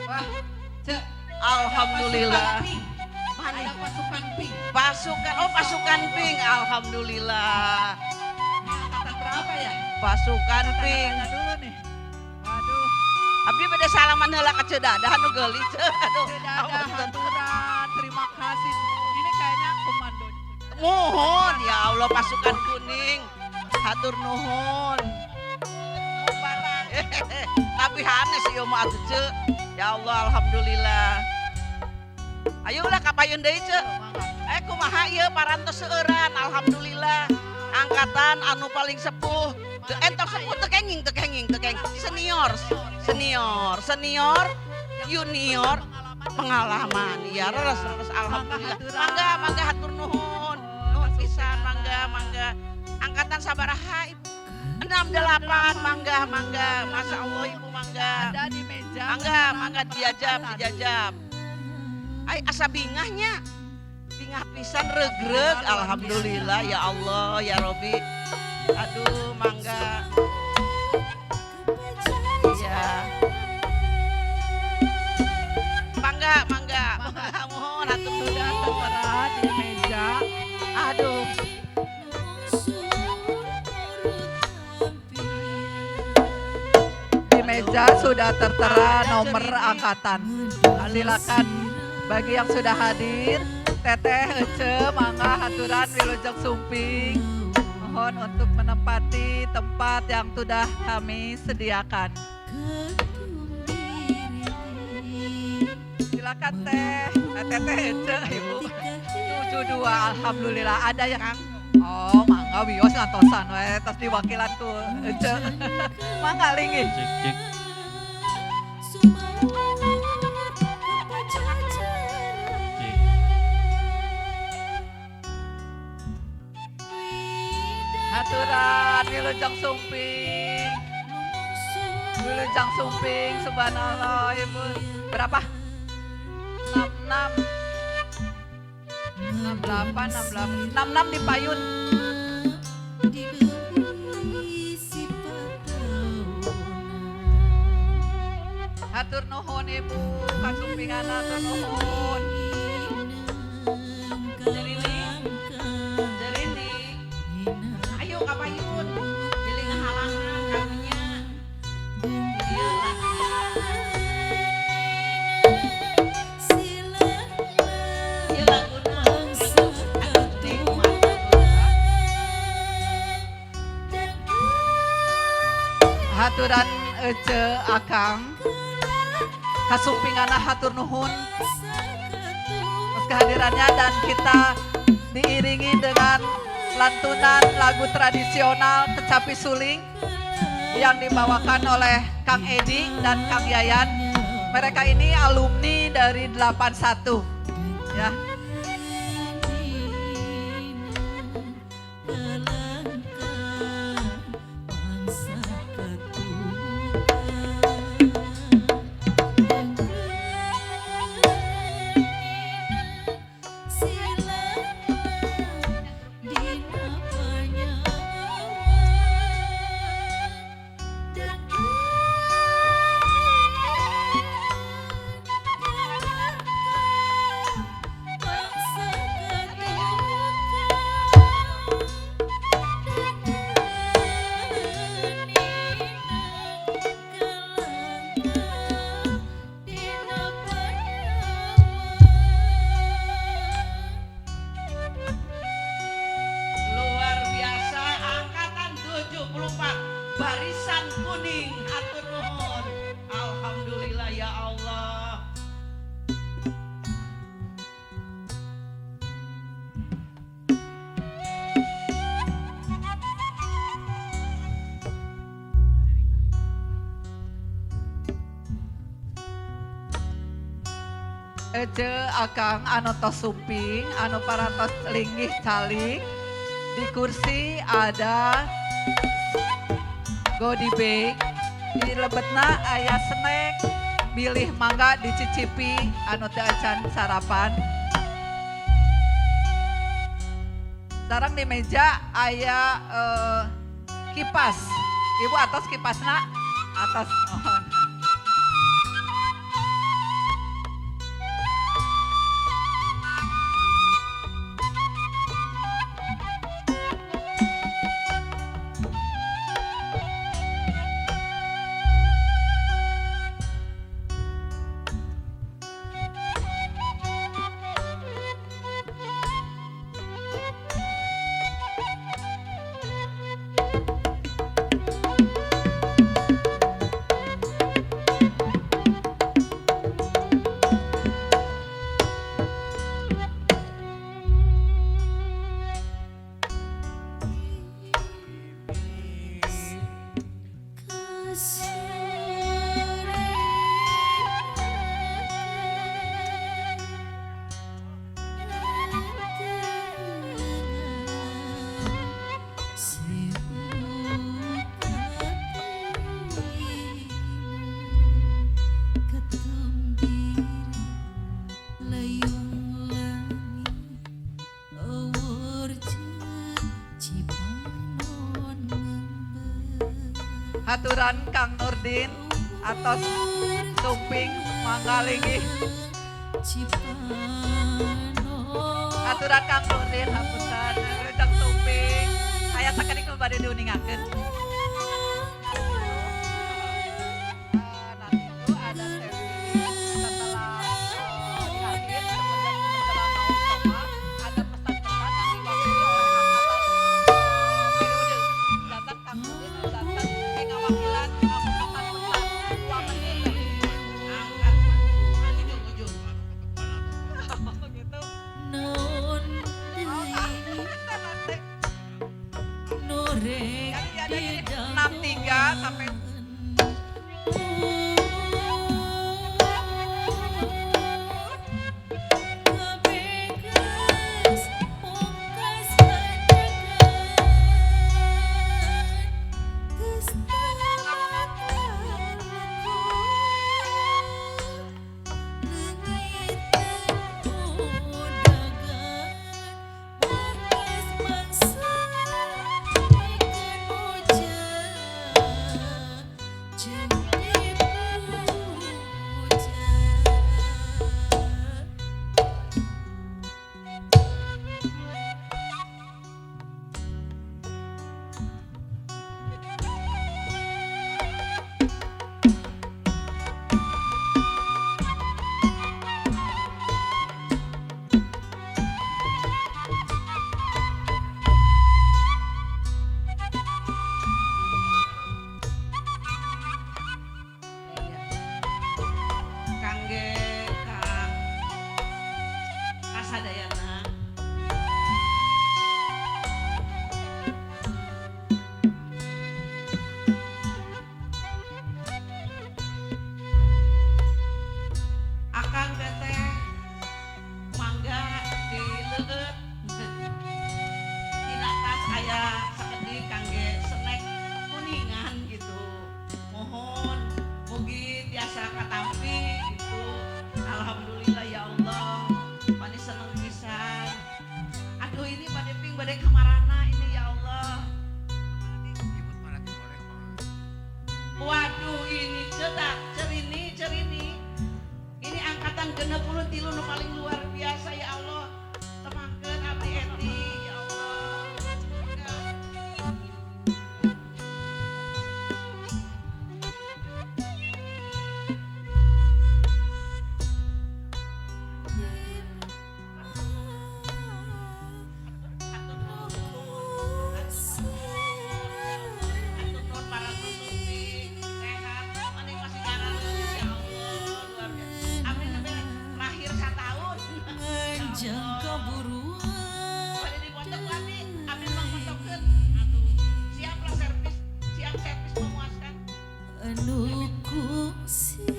Wah, Cek. Alhamdulillah. Pasukan pink. Mana? Ada pasukan pink. Pasukan, oh pasukan pink, alhamdulillah. Ini angkatan berapa ya? Pasukan pink. Tanya dulu nih. Waduh, Abdi pada salaman heula ka Ceu Dadah nu geulis. Aduh. Ceu Dadah haturan, terima kasih. Ini kayaknya komando. Muhun ya Allah, pasukan kuning. Hatur nuhun. Tapi hanes ieu mah atuh, Ceu. Ya Allah, alhamdulillah. Ayo lah kapayun deui, Ceu. Eh, kumaha ieu parantos seueuran, alhamdulillah. Angkatan anu paling sepuh. Teu entok sepuh, teu kenging, teu kenging, teu kenging. Senior, senior, senior, junior, pengalaman. Ya, leres, leres, alhamdulillah. Mangga, mangga, hatur nuhun. Nuhun pisan, mangga, mangga. Angkatan sabaraha, Ibu? 68, mangga, mangga. Masya Allah, Ibu, mangga. Ada di meja. Mangga, mangga, diajab, dijajab. Ai asa bingahnya. Bingah pisan, regreg, alhamdulillah ya Allah ya Robi. Aduh, mangga. Iya. Mangga, mangga. Mangga, mohon hatur. Sudah tertera di meja. Aduh. Di meja sudah tertera nomor angkatan. Silakan bagi yang sudah hadir, Teteh, Ece, mangga haturan wilujeng sumping. Mohon untuk menempati tempat yang sudah kami sediakan. Silakan Teh, Teteh, Ece, Ibu. 72, alhamdulillah ada yang. Oh, mangga wios ngantosan we, tos diwakilan ku Ece. Mangga linggih. Cek cek. Cek. Haturan wilujeng sumping. Wilujeng sumping, subhanallah Ibu. Berapa? 66, 68, 68, 66 di payun. Hatur nuhun Ibu, kasumpingan hatur nuhun. Jerini. Jerini. Ayo kapayun. Bilih ngahalangan karunya. Ieu lah. Ieu laguna lagu aduh nikmat. Haturan Ece, Akang. Kasumpingana hatur nuhun atas kehadirannya dan kita diiringi dengan lantunan lagu tradisional Kecapi Suling yang dibawakan oleh Kang Edi dan Kang Yayan. Mereka ini alumni dari 81 ya. Luar biasa, angkatan 74 barisan kuning, hatur nuhun. Alhamdulillah ya Allah. Ece, Akang anu tos sumping, anu parantos linggih calik. Di kursi ada goodie bag. Di lebetna aya snack, bilih mangga dicicipi anu teu acan sarapan. Sekarang di meja aya kipas. Ibu atos kipasna? Atas mohon. Haturan Kang Nurdin atas sumping manggalingi. Haturan Kang Nurdin hapunten wilujeng sumping. Aya sakedik nu bade diuningakeun. Nanti itu ada sesi setelah diakhir kemudian menjelang mau koma ada pesan-pesan yang diwakili oleh angkatan periode. Datang Kang Nurdin datang ngawakilan pesan-pesan 2 menit. Angkat ujung-ujung. Gitu. Oh, nanti. Jadi ada gini 63 sampai Kangge ka kasadayana akang teteh mangga dileueut dina tas aya sakedik kangge snack kuningan gitu. Mohon mugi tiasa katampi gitu. Alhamdulillah ya Allah, pani seneng pisan. Aduh ini bade ping bade kamarana ini ya Allah. Waduh ini cetak cerini cerini. Ini angkatan 63 nu paling luar biasa ya Allah. Temangkeun abdi eti ya Allah. Hatur nuhun para susupi sehat mani masih ngarareus ya Allah luar biasa. Abdi sampai lahir satahun. Ya Allah. Bade dipotok ku abdi, abdi mah motokeun. Atuh siaplah servis, siap servis memuaskan. Anu kungsi